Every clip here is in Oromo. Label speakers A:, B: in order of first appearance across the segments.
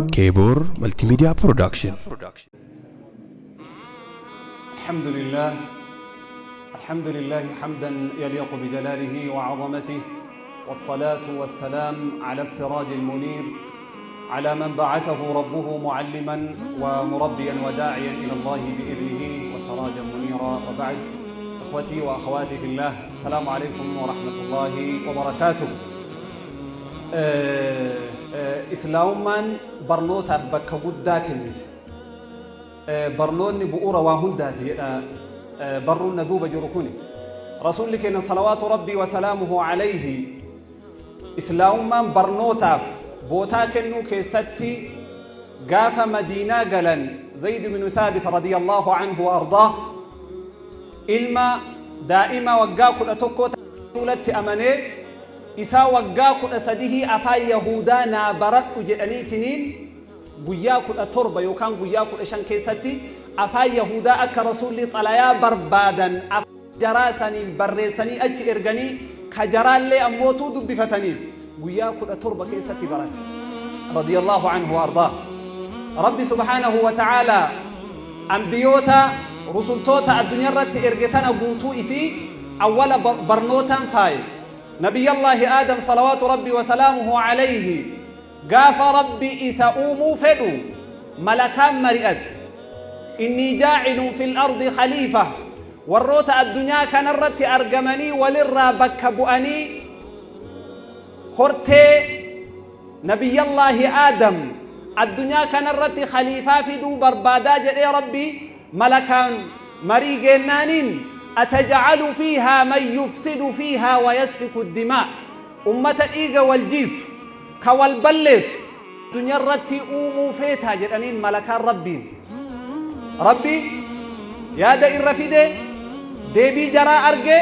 A: Keeboor Multimedia Production.
B: الحمد لله، الحمد لله حمدا يليق بجلاله وعظمته، والصلاة والسلام على السراج المنير، على من بعثه ربه معلما ومربيا وداعيا إلى الله بإذنه وسراجا منيرا. وبعد، إخوتي وأخواتي في الله، السلام عليكم ورحمة الله وبركاته. Islaamummaan barnootaaf bakka guddaa kennite. Barnoonni bu'uura waa hundaati jedha barruun na duuba jiru kuni. Rasuulli keenya salawaatu rabbii wasalaamuhu alayhi Islaamummaan barnootaaf bootaa kennuu keessatti gaafa Madiinaa galan, Zayd ibnu Thaabit radiyallahu anhu wa ardaah, ilma daa'ima waggaa 11 Rasuulatti amanee, isaa waggaa 13 afaan Yahudaa naa baradhu jedhaniitiniin, guyyaa 17 yookaan guyyaa 15 keessatti afaan Yahudaa akka Rasuulli xalayaa barbaadan afaan jaraa saniin barreessanii achi erganii, ka jaraallee ammootuu dubbifataniif, guyyaa 17 keessatti barate. Radiyallahu anhu wa ardaa. Rabbi subhaanahu wa ta'aalaa ambiyoota, rusultoota addunyaa irratti erge tana guutuu isii awwala barnootaan faaye. Nabiyyallaahi Aadam salawaatu Rabbi wa salaamuhu alayhi gaafa Rabbi isa uumuu fedhu malakaan mari'ate. Innii jaacilun fil ardi khaliifa, warroota addunyaa kanarratti argamanii walirraa bakka bu'anii hortee Nabiyyallaahi Aadam addunyaa kanarratti khaliifaa fiduu barbaadaa jedhee Rabbi malakaan marii geennaaniin, ataj'alu fiihaa man yufsidu fiihaa wa yasfiku dimaa, ummata dhiiga wal jiissu, ka wal balleessu addunyaarratti uumuu feetaa jedhaniin malakaan Rabbiin. Rabbi yaada irra fide, deebii jaraa arge,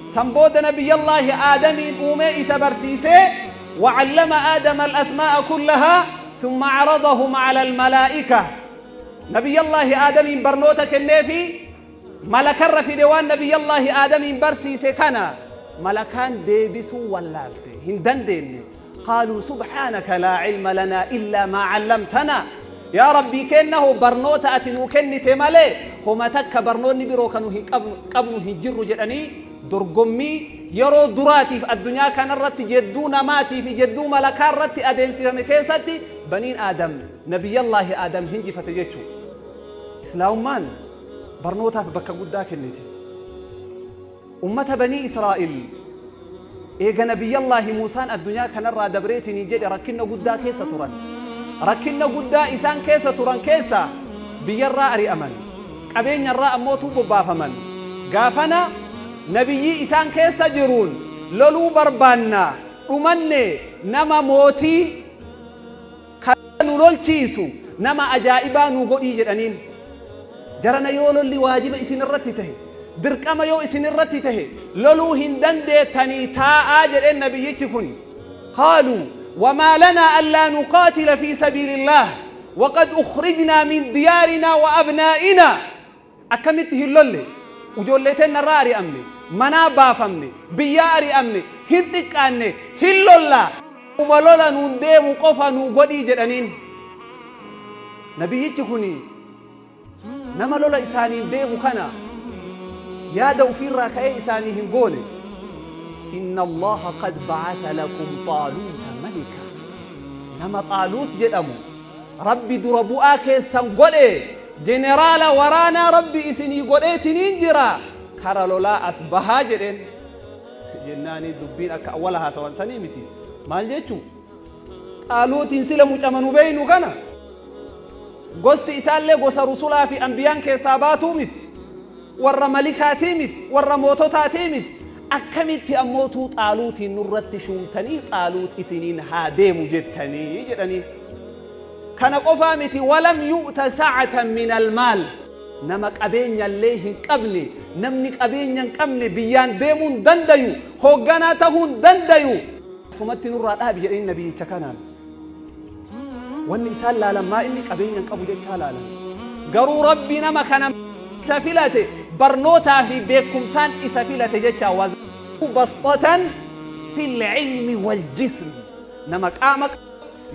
B: san booda Nabiyyallaahi Aadamiin uumee isa barsiisee, wa'allama Aadama al-asmaa'a kullahaa thumma aradahum ala al-malaa'ika. Nabiyyallaahi Aadamiin barnoota kenneefi malakarra fide. Waan Nabiyyallaahi Aadamiin barsiise kana malakaan deebisuu wallaalte, hin dandeenye. Qaaluu subhaanaka laa cilma lanaa illaa maa callamtanaa, yaa Rabbii keenna hoo, barnoota ati nuu kennite malee homa takka barnoonni biroo ka nu hin qabnu hin jirru jedhanii, dorgommii yeroo duraatiif addunyaa kanarratti jedduu namaatii fi jedduu malakaa irratti adeemsifame keessatti baniin Aadam Nabiyyallaahi Aadam hinjifate jechuu. Islaamummaan barnootaaf bakka guddaa kennite. Ummata Banii Israa'il eega Nabiyyallaahi Muusaan addunyaa kanarraa dabreetinii jedhe rakkinna guddaa keessa turan. Rakkinna guddaa isaan keessa turan keessa biyyarraa ari'aman. Qabeenyarraa ammootuu bobbaafaman. Gaafana nabiyyii isaan keessa jiruun loluu barbaanna, dhumanne, nama mootii ka nu lolchiisu, nama ajaa'ibaa nuu godhii jedhaniin. Jarana, yoo lolli waajiba isin irratti tahe, dirqama yoo isin irratti tahe, loluu hin dandeettanii taa'aa jedheen nabiyyichi kun. Qaaluu wamaa lanaa allaa nuqaatila fi sabiilillaah waqad ukhrijnaa min diyaarinaa wa abnaa'inaa. Akkamitti hin lolle? Ijoollee teenna irraa ari'amne, manaa baafamne, biyyaa ari'amne, hin xiqqaanne, hin lollaa. Uma lola nuun deemu qofa nuu godhii jedhaniin. Nabiyyichi kun nama lola isaaniin deemu kana yaada ufiirraa ka'ee isaanii hin goone. Inna Allaha qad ba'atha lakum Xaaluuta malika. Nama Xaaluut jedhamu Rabbi dura bu'aa keessan godhe, jeneraala waraanaa Rabbi isinii godheetiniin jira, kara lolaa as bahaa jedheen. Jennaani dubbiin akka awwala haasawan sanii miti. Maal jechuu? Xaaluutiin sila mucama nu beeynu kana, gosti isaallee gosa rusulaa fi ambiyaan keessaa baatuu miti. Warra malikaatii miti, warra moototaatii miti. Akkamitti ammootuu Xaaluutiin nurratti shuumtanii Xaaluut isiniin haa deemu jettanii jedhaniin. Kana qofaa miti, walam yu'ta sa'atan minal maal, nama qabeenyallee hin qabne, namni qabeenya hin qabne biyyaan deemuu hin dandayu, hoogganaa tahuu hin dandayu. Asumatti nurraa dhaabi jedhanii nabiyyicha kanaan. Wanni isaan laalan maa inni qabeenya hin qabu jechaa laalan. Garuu Rabbi nama kana isa filate barnootaa fi beekumsaan isa filate jecha, wazadahu basxatan fil ilmi wal jism. Nama qaama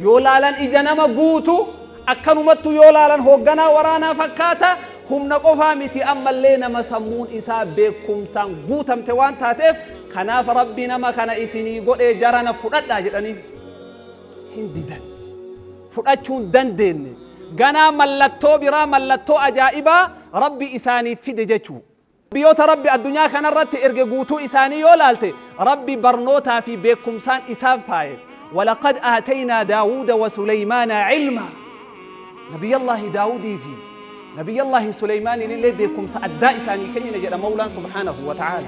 B: yoo laalan ija nama guutu, akkanumattu yoo laalan hoogganaa waraanaa fakkaata. Humna qofaa miti, ammallee nama sammuun isaa beekumsaan guutamte waan taateef, kanaaf Rabbi nama kana isinii godhee jarana fudhadhaa jedhanii hin didan. Fudhachuu hin dandeenye. Ganaa mallattoo biraa, mallattoo ajaa'ibaa Rabbi isaaniif fide jechuu. Biyyoota Rabbi addunyaa kanarratti erge guutuu isaanii yoo laalte, Rabbi barnootaa fi beekumsaan isaan faaye. ولقد آتينا داود وسليمان علما. Nabiyyallaahi Daawudii fi Nabiyyallaahi Suleymaaniin illee beekumsa addaa isaanii kennine jedha Mawlaan سبحانه وتعالى.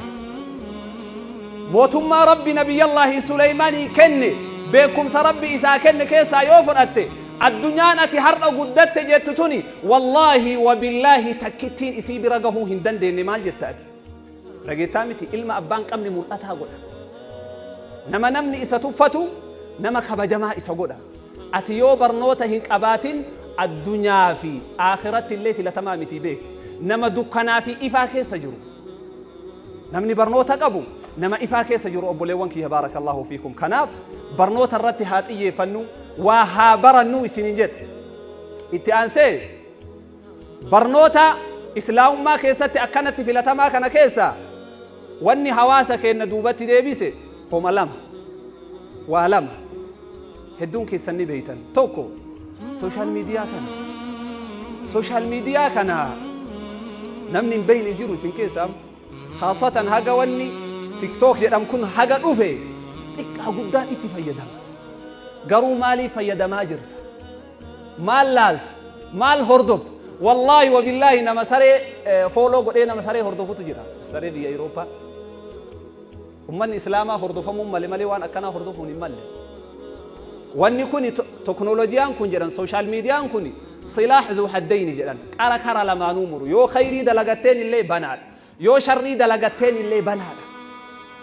B: Mootummaa Rabbi Nabiyyallaahi Suleymaanii kenne, beekumsa Rabbi isaa kenne keessaa yoo fudhatte, addunyaan ati har'a guddatte jettu tuni والله وبالله takkittiin isii bira gahuu hin dandeenye. Maal jetta ati? Dhageettaa miti, ilma abbaan qabne mul'ataa godha. Nama namni isa tuffatu nama kabajamaa isa godha. Ati yoo barnoota hin qabaatin, addunyaa fi akhiratti illee filatamaa miti, beek. Nama dukkanaa fi ifaa keessa jiru. Namni barnoota qabu nama ifaa keessa jiru, obboleewwan kiyya, بارك الله فيكم. Kanaaf barnoota irratti haa xiyyeeffannu, waa haa barannu isiniin jedhe. Itti aansee, barnoota islaamummaa keessatti akkanatti filatamaa kana keessa wanni hawaasa keenya duubatti deebise homa lama, waa lama hedduun keessan ni beeytan. Tokko social media kana. Social media kana namni hin beeyne jiru isin keessaa. خاصة haga wanni TikTok jedham kun haga dhufe, xiqqaa guddaan itti fayyadama. Garuu maaliif fayyadamaa jirta? Maal laalta? Maal hordofta? والله وبالله nama saree follow godhee nama saree hordofutu jira, saree biyya Awurooppaa. Ummanni islaamaa hordofamuun malee malee waan akkanaa hordofuun hin malle. Wanni kun, teknoolojiyaan kun jedhan, social mediaan kun سلاح ذو حدين jedhan, qara kara lamaanuu muru. Yoo khayrii dalagatteen illee banaadha, yoo sharrii dalagatteen illee banaadha.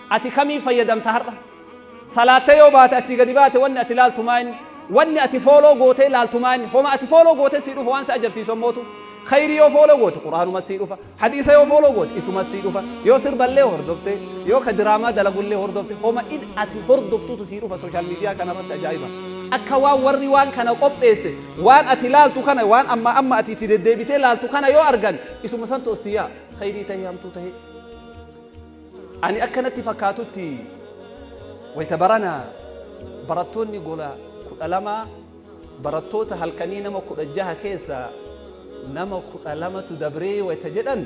B: Ati kamii fayyadamta? Har'a salaattee yoo baate, achii gadi baate, wanni ati laaltu maa inni? Wanni ati follow gootee laaltu maa inni? Homa ati follow gootee sii dhufa. Waan si ajabsiisu ammootu khayrii yoo follow goote, quraanuma sii dhufa. Hadiisa yoo follow goote, isuma sii dhufa. Yoo sirballee hordofte, yoo ka diraamaa dalagullee hordofte, homa in ati hordoftutu sii dhufa social media kanarratti. Ajaa'iba! Akka waan warri waan kana qopheesse waan ati laaltu kana, waan amma amma ati itti deddeebitee laaltu kana yoo argan, isuma santu os yaa, khayrii tahee hamtuu tahee. Ani akkanatti fakkaatutti, wayta barana barattoonni gola 12, barattoota halkanii nama 16 keessa nama 12tu dabree wayta jedhan,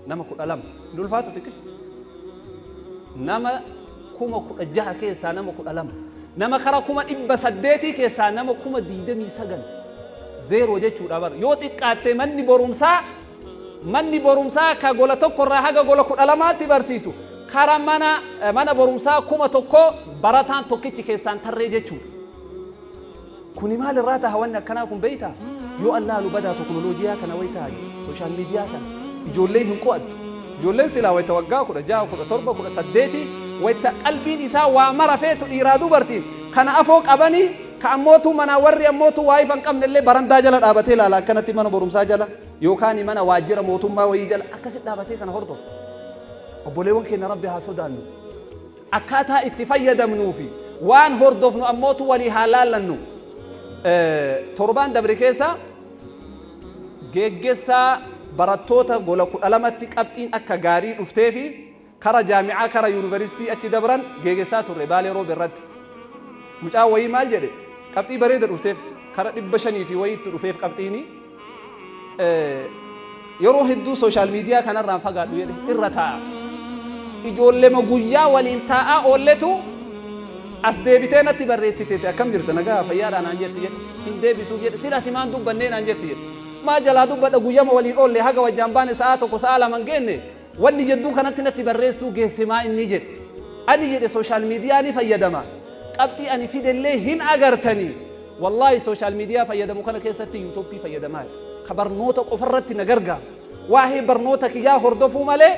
B: nama 12 hin ulfaatu xiqqishu. Nama 16,000 keessaa nama 12, nama kara 800,000 keessaa nama 29,000, zero jechuudha bar. Yoo xiqqaatte manni borumsaa ka gola tokko irraa haga gola 12tti barsiisu, kara mana borumsaa 1000 barataan tokkichi keessaan tarree jechuudha. Kuni maal irraa taha wanni akkanaa kun, beeytaa? Yoo allaalu badaa teknooloojiyaa kana waytaa social media kana ijoolleen hin qo'attu. Ijoolleen silaa wayta waggaa 16, 17, 18, wayta qalbiin isaa waa mara feetu, dhiiraa dubartiin kana afoo qabanii ka ammootu manaa warri ammootu waa ifa hin qabne illee barandaa jala dhaabatee ilaala, akkanatti mana barumsaa jala yookaan mana waajjira mootummaa wayii jala akkasitti dhaabatee kana hordofu. Obboleewwan keenya, Rabbi haa sodaannu. Akkaataa itti fayyadamnuu fi waan hordofnu ammootu walii haa laallannu. Torbaan dabre keessa geggessaa barattoota gola 12tti qabxiin akka gaarii dhuftee fi kara jaamicaa, kara yuunivarsiitii achi dabran geggessaa turre Baalee Roobe irratti. Mucaan wayii maal jedhe? Qabxii bareeda dhufteef, kara 500 fi wayiitti dhufeef qabxiini. Yeroo hedduu social media kanarraan fagaadhu jedhe, irra taa'a. Ijoollema guyyaa waliin taa'aa oolletu as deebitee natti barreessiteeti, "Akkam jirta, nagaa fayyaadhaa?" naan jetti jedhe. Hin deebisuuf jedhe. "Sila ati maan dubbannee?" naan jetti jedhe. Maal jalaa dubbadha? Guyyama waliin oolle, haga wajjaan baane sa'aa 1, sa'aa 2 hin geenne. Wanni jedduu kanatti natti barreessuu geesse maa inni jedhe. Ani jedhe, social media ni fayyadama. Qabxii ani fidellee hin agartanii. Wallaahi, social media fayyadamu kana keessatti YouTubeii fayyadamaa jira. Ka barnoota qofarratti na gargaaru. Waa'ee barnoota kiyyaa hordofuu malee,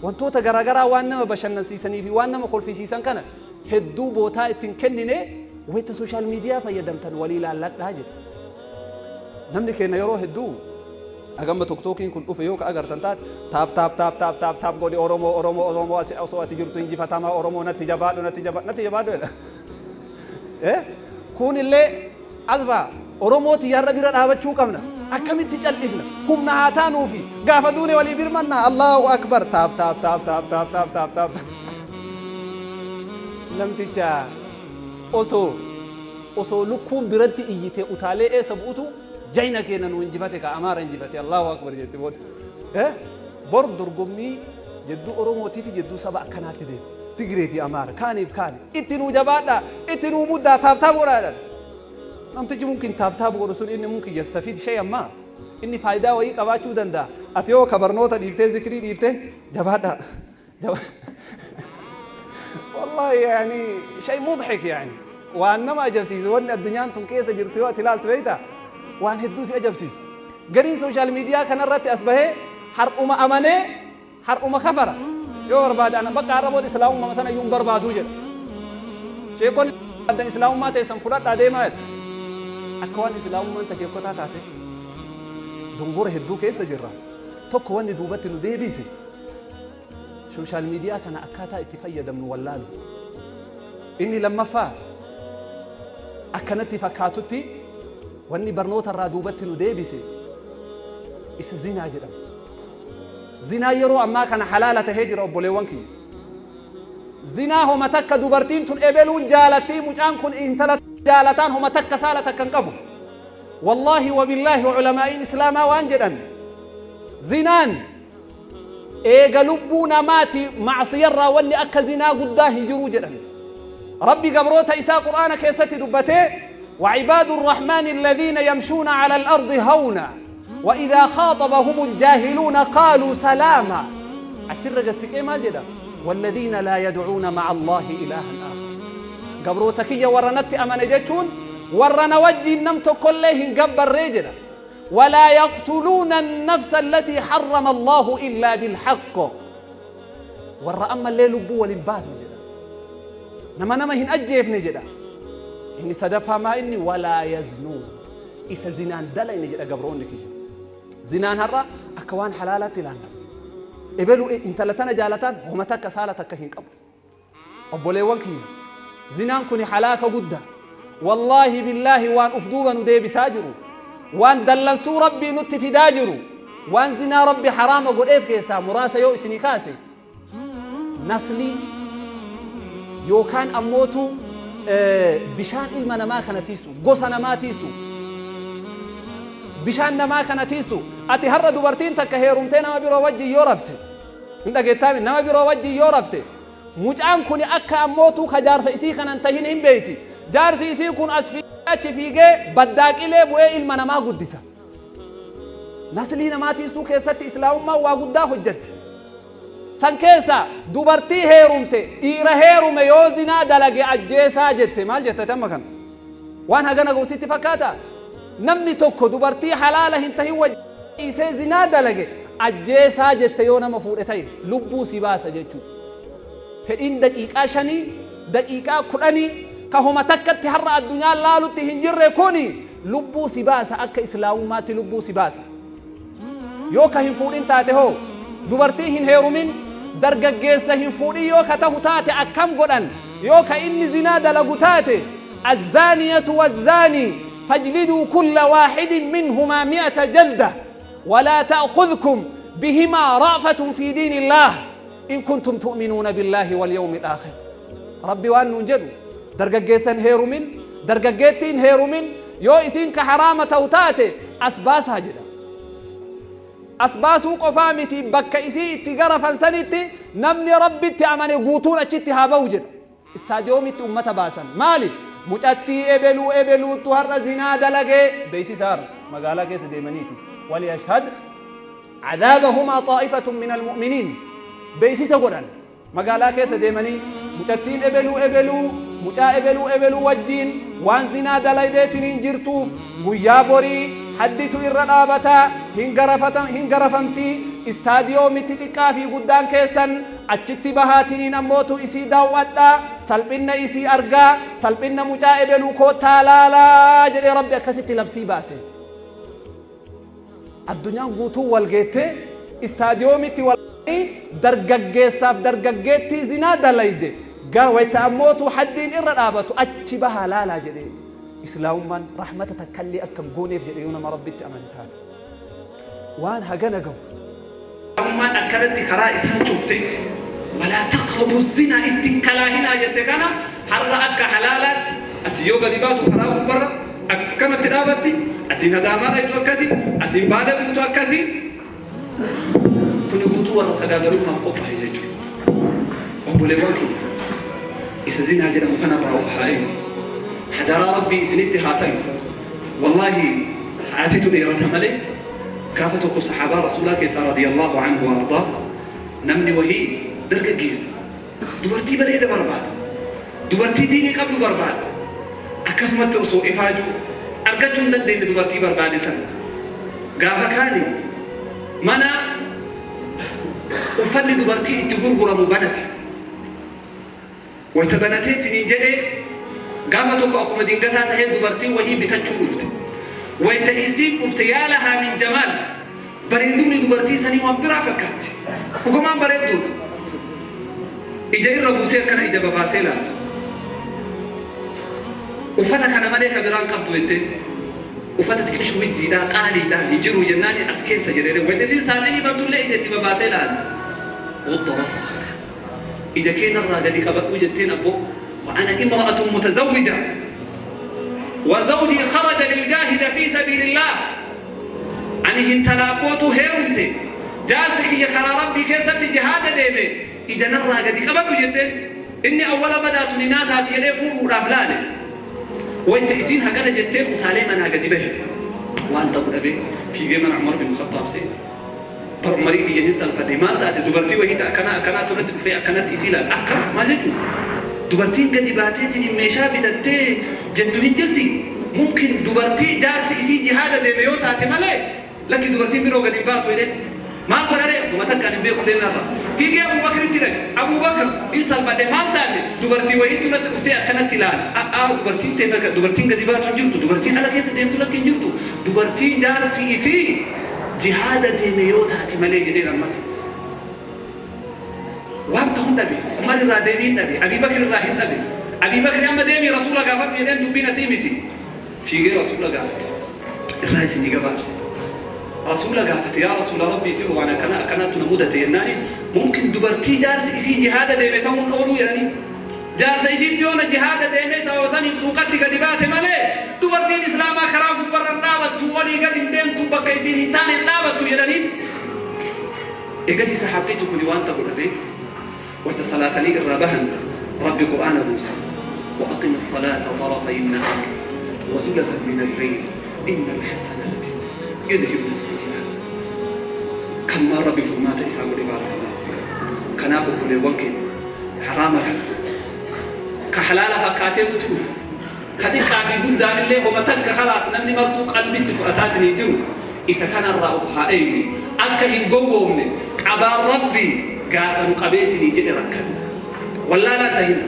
B: wantoota garaagaraa waan nama bashannansiisanii fi waan nama kolfisiisan kana hedduu bootaa ittiin kennine. Wayita social media fayyadamtan walii laalladhaa jedhe. Namni keenya yeroo hedduu agamma TikTokiin kun dhufe yoo ka agartan taate, tap tap tap tap tap tap godhi, Oromoo, Oromoo, Oromoo, osoo ati jirtu injifatamaa, Oromoo, natti jabaadhu, natti jabaadhu, natti jabaadhu jedha. Kunillee as ba'a. Oromoo tiyyaarra bira dhaabachuu qabna. Akkamitti cal'ifna? Humna haa taanuufi gaafa duune walii birmanna. Allahu akbar, tap tap tap tap tap tap tap tap. Namticha osoo lukkuun biratti iyyite utaalee eessa bu'utu jayna keenya nu injifate, ka Amaara injifate, Allahu akbar jette booda. Bor dorgommii jedduu Oromootii fi jedduu saba akkanaatti deema. Tigree fi Amaara kaaniif kaani itti nuu jabaadhaa, itti nuu muddaa, tap tap godhaa jedhan. Namtichi mumkin tap tap godhu sun inni mumkin يستفيد شيئا ما, inni faayidaa wayii qabaachuu danda'a. Ati yoo ka barnoota dhiiftee, zikrii dhiiftee, jabaadhaa. والله يعني شيء مضحك, يعني waan nama ajabsiisu. Wanni addunyaan tun keessa jirtu yoo ati ilaaltu beektaa, waan hedduu si ajabsiisu. Gariin social media kanarratti as bahee har'uma amanee har'uma kafara. Yoo barbaade, ana bakka har'a booda islaamummaa sana iyyuu hin barbaaduu jedha. Sheekonni addan islaamummaa teessan fudhadhaa deemaa jedha. Akka waan islaamummaan ta sheekotaa taate. Dongora hedduu keessa jirra. Tokko, wanni duubatti nu deebise social media kana akkaataa itti fayyadamnu wallaalu. Inni lammaffaa, akkanatti fakkaatutti, wanni barnoota irraa duubatti nu deebise isa zinaa jedhama. Zinaa yeroo ammaa kana halaala tahee jira, obboleewwan kiyya. Zinaa homa takka dubartiin tun ebeluun jaalattii, mucaan kun intala jaalataan, homa takka saala takka hin qabu. والله وبالله culamaa'iin islaamaa waan jedhan, zinaan eega lubbuu namaati macsiyarraa wanni akka zinaa guddaa hin jiruu jedhan. Rabbi gabroota isaa Qur'aana keessatti dubbatee, وعباد الرحمن الذين يمشون على الأرض هونا وإذا خاطبهم الجاهلون قالوا سلاما. أتشرق السكي ما جدا، والذين لا يدعون مع الله إلها آخر. Gabroota kiyya warra natti amane jechuun warra na wajjiin nam tokkollee hin gabbarree jedha. ولا يقتلون النفس التي حرم الله إلا بالحق, warra ammallee lubbuu waliin baafne jedha, nama nama hin ajjeefne jedha. Inni sadaffaa maa inni? ولا يزنون, isa zinaan dalayne jedha. Gabroonni kiyya, zinaan har'a akka waan halaalaatti ilaallama. Ebelu intala tana jaalataan homa takka saala takka hin qabu. Obboleewwan kiyya, zinaan kun halaaka guddaa. والله بالله waan uf duuba nu deebisaa jiru, waan dallansuu Rabbii nutti fidaa jiru, waan zinaa Rabbi haraama godheef keessaa muraasa yoo isinii kaase, naslii yookaan ammootu bishaan ilma namaa kana tiisu, gosa namaa tiisu, bishaan namaa kana tiisu. Ati har'a dubartiin takka heerumtee nama biroo wajjin yoo rafte, hin dhageettaami, nama biroo wajjin yoo rafte, mucaan kun akka ammootuu ka jaarsa isii kanan tahin hin beeyti. Jaarsi isii kun as fiigee achi fiigee baddaaqilee bu'ee ilma namaa guddisa. Naslii namaa tiisuu keessatti islaamummaan waa guddaa hojjette. San keessa dubartii heerumte, dhiira heerume yoo zinaa dalage ajjeesaa jette. Maal jette amma kana? Waan hagana gositti fakkaata? Namni tokko dubartii halaala hin tahin wajjin zinaa dalage ajjeesaa jette. Yoo nama fuudhe ta'e lubbuu si baasa jechuudha. Fedhiin daqiiqaa 5, daqiiqaa 10 ka homa takkatti har'a addunyaan laalutti hin jirre kuni lubbuu si baasa. Akka islaamummaatti lubbuu si baasa. Yoo ka hin fuudhin taate hoo, dubartii hin heerumin, dargaggeessa hin fuudhin yoo ka tahu taate, akkam godhan yoo ka inni zinaa dalagu taate? الزانية والزاني فاجلدوا كل واحد منهما 100 جلدة ولا تأخذكم بهما رأفة في دين الله إن كنتم تؤمنون بالله واليوم الآخر. Rabbi waan nuun jedhu, dargaggeessan heerumin, dargaggeettiin heerumin, yoo isiin ka haraama ta'u taate as baasaa jedha. As baasuu qofaa miti, bakka isii itti garafan sanitti namni Rabbitti amane guutuun achitti haa ba'u jedha. Istaadiyoomitti ummata baasan. Maali? Mucattii ebeluu ebeluuttu har'a zinaa dalagee beeksisaar magaalaa keessa deemaniiti. وليشهد عذابهما طائفة من المؤمنين. Beeksisa godhan. Magaalaa keessa deemanii mucattiin ebeluu ebeluu, mucaa ebeluu ebeluu wajjiin waan zinaa dalaydeetiin jirtuuf guyyaa borii hadditu irra dhaabataa, hin garafamtii, istaadiyoomitti xiqqaa fi guddaan keessan achitti bahaatiniin ammootu isii daawwadhaa, salphinna isii argaa, salphinna mucaa ebeluu koottaa laalaa jedhee Rabbi akkasitti labsii baase. Addunyaan guutuu wal geettee istaadiyoomitti wal dargaggeessaaf dargaggeettii zinaa dalayde. Gara wayta ammootu haddiin irra dhaabatu achi bahaa laalaa jedhe. Islaamummaan rahmata takkallee akka hin gooneef jedhe yoo nama Rabbitti amane taate. Waan hagana gahu. Islaamummaan akkanatti karaa isaa cufte, walaa taqrabu zinaa, itti hin kalaahinaa jette kana har'a akka halaalaatti asii yoo gadi baatu karaa gubbarra akkanatti dhaabatti, asiin Adaamaa dhayxu akkasi, asiin Baale buutu akkasi. Kuni guutuu warra sagaagalummaaf qophaahe jechuudha. Obboleewwan kiyya, isa zinaa jedhamu kanarraa of haa eegnu. Hadaraa Rabbii isinitti haa tayu. Wallaahi sa'aatiitu dheerata malee gaafa tokko sahaabaa Rasuulaa keessaa radiyallaahu anhu wa ardaa namni wahii dargaggeessa dubartii bareeda barbaada. Dubartii diinii qabdu barbaada. Akkasumatti osoo ifaajuu argachuu hin dandeenye dubartii barbaade sana. Gaafa kaani mana uffanni dubartii itti gurguramu banate. Wayta banateetiniin jedhe gaafa tokko akkuma dingataa tahee dubartiin wahii bitachuu dhufte. Wayta isiin dhufte yaa lahaa min jamaal, bareedumni dubartii sanii waan biraa fakkaatti. Dhugumaan bareedduudha. Ija irra buusee akkana ija babaasee laala. Uffata kana malee ka biraa hin qabdu jettee. Uffata xiqishu widdiidha, qaaliidha, hin jiru jennaani as keessa jira jedhe. Wayta isiin saaxinii bantullee ija itti babaasee laala. Ghudda basarak. Ija kee narraa gadi qabadhu jetteen abboo. Wa ana imra'atun mutazawwija wa zawjii kharaja liyujaahida fi sabiilillaah. Ani hintala abbootu heerumte, jaarsi kiyya karaa Rabbii keessatti jihaada deeme, ija narraa gadi qabadhu jetteen. Inni awwala badaa tuni naa taati jedhee fuudhuudhaaf laale. Wayta isiin hagana jetteen utaalee manaa gadi bahe. Waan ta'u dhabee fiigee mana Umar bin Khaxxaab seene. Bar Umarii kiyya hin salphadhe, maal taate? Dubartii wahii ta akkanaa akkanaatu natti dhufee akkanatti isii laale. Akkam? Maal jechuudha? Dubartiin gadi baateetiin meeshaa bitattee jettu hin jirti? Mumkin dubartii jaarsi isii jihaada deeme yoo taate malee lakki dubartiin biroo gadi hin baatu jedheen. Maal godha ree? Homa takka ani hin beeku, deemi har'a. Fiigee Abuu Bakritti dhaqe. Abuu Bakr, hin salphadhe, maal taate? Dubartii wahiitu natti dhuftee akkanatti ilaale. A'aa, dubartiin teenna dubartiin gadi baatu hin jirtu, dubartiin ala keessa deemtu lakki hin jirtu. Dubartii jaarsi isii jihaada deeme yoo taate malee jedheen ammas. Waan ta'un dhabe. Umar irraa deebiin dhabe. Abii Bakr irraa hin dhabe. Abii Bakri amma deemii Rasuula gaafadhu jedheen, dubbiin asii miti. Fiigee Rasuula gaafate. Irraa isinii gabaabse. Rasuula gaafate, yaa Rasuula Rabbiiti waan akkana akkanaatu na mudate jennaani, mumkin dubartii jaarsi isii jihaada deeme ta'uun ooluu jedhanii. Jaarsa isiitti yoona jihaada deemee sababa saniif suuqatti gadi baate malee dubartiin Islaamaa karaa gubbarra hin dhaabattu, olii gad hin deemtu, bakka isiin hin taane hin dhaabattu jedhanii. Eegasii sahaabtichi kuni waan ta'u dhabee wayta salaatanii irraa bahan Rabbi Qur'aana buuse, Wa aqimi salaata xarafay nahaar wa zulafan min alleyl inna alhasanaati yudhibna assayyi'aat. Kanumaan Rabbi furmaata isaa godhe, baarakallahu fiikum. Kanaaf obboleewwan keenya, haraama kana ka halaala fakkaatee nutti dhufu, ka xiqqaa fi guddaan illee homa takka khalaas namni martuu qalbitti fudhataatiin hin jiru, isa kanarraa of haa eeynu akka hin gowwoomne. Qabaan Rabbii gaafa nu qabeetinii jedhe rakkanna. Wallaalaan tahina,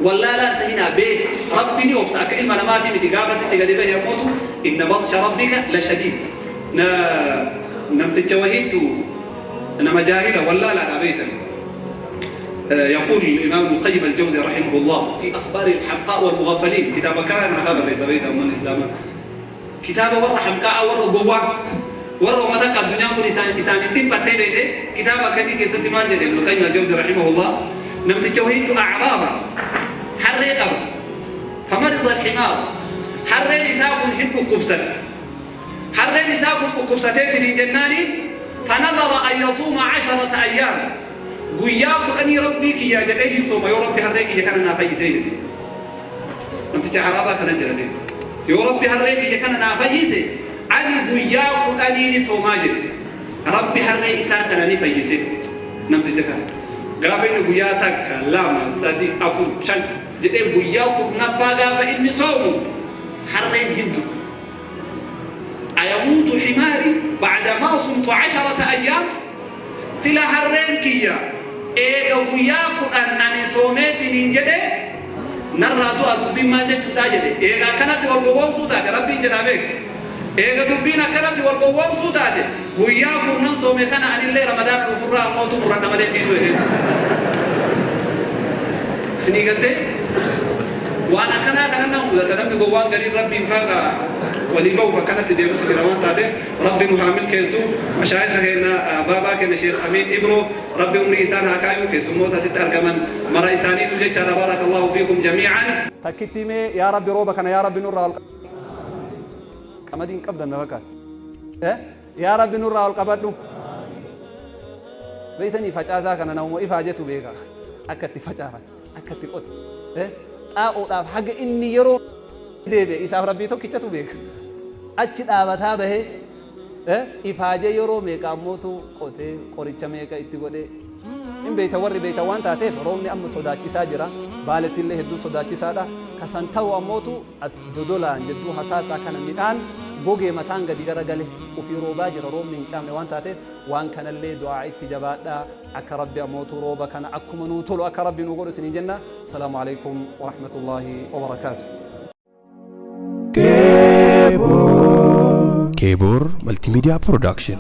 B: wallaalaan tahinaa, beeka. Rabbi ni obsa, akka ilma namaatii miti. Gaafa sitti gadi bahe ammootu inna baxsha rabbika la shadiid. Na namticha wahiittu nama jaahila wallaalaadha beeytan. يقول الإمام ابن القيم الجوزي رحمه الله في أخبار الحمقاء والمغفلين، كتاب كان أنا خبر ليس بيت أم الإسلام، كتاب ور حمقاء ور قوة ور ومتك الدنيا كل إنسان إنسان تبقى بيته، كتاب كذي كيست ما جد. ابن القيم الجوزي رحمه الله نمت وهيت أعرابا حرين أبا فمرض الحمار، حرين إساكن هن كبسة، حرين إساكن كبستين جناني، فنذر أن يصوم 10 أيام. Guyyaa 10 Rabbii kiyyaa jedhee hin sooma yoo Rabbi harree kiyya kana naa fayyisee jedhe. Namticha haraabaa kana jedha beeku. Yoo Rabbi harree kiyya kana naa fayyise ani guyyaa 10 ni soomaa jedhe. Rabbi harree isaa kana ni fayyise namticha kana. Gaafa inni guyyaa takka, lama, sadi, afur, shan jedhee guyyaa 10ffaa gaafa inni soomu harreen hin du'u. أيموت حماري بعدما صمت 10 أيام؟ Sila harreen kiyya eega guyyaa 10 ani soomeetiniin jedhe narraa du'a, dubbiin maal jechuudha jedhe. Eega akkanatti wal gowwoomsuu taate, Rabbiin jedhaa beeku, eega dubbiin akkanatti wal gowwoomsuu taate, guyyaa 10 soome kana anillee Ramadaana dhufurraa ammootu muradha malee dhiisuu jedheetu. Isinii galtee waan akkanaa kana nama mudata. Namni gowwaan gariin Rabbiin faaqa walii bahuuf akkanatti deemutu jira. Waan taateef Rabbi nu haa milkeessu. Mashaayika keenya, baabaa keenya Sheekh Amiin Ibro, Rabbi umrii isaan haa kaayu. Keessummoota asitti argaman mara isaaniitu jechaadha. Baarakallahu fiikum jamii'an. Takkitti mee yaa Rabbi rooba kana yaa Rabbi nurraa ol qamadiin qabdan na fakkaata. Yaa Rabbi nurraa ol qabadhu. Beeytanii, facaasaa kana namuma ifaa jetu beeka. Akka itti facaafan, akka itti qote, xaa'oodhaaf haga inni yeroo deebi'e isaaf Rabbii tokkichatu beeka. Achi dhaabataa bahee ifaajee yeroo meeqa ammootu qotee qoricha meeqa itti godhee hin beeyta. Warri beeyta waan taateef roobni amma sodaachisaa jira. Baaletti illee hedduu sodaachisaadha. Kasan ta'u ammootu as Dodolaan jedduu Hasaasaa kana midhaan gogee mataan gadi gara gale ufii roobaa jira. Roobni hin caamne waan taateef waan kanallee du'aa itti jabaadhaa, akka Rabbi ammootu rooba kana akkuma nuu tolu akka Rabbi nuu godhu isiniin jenna. Salaamu alaikum warahmatullaahi wabarakaatu.
A: Keebor Multimedia Production.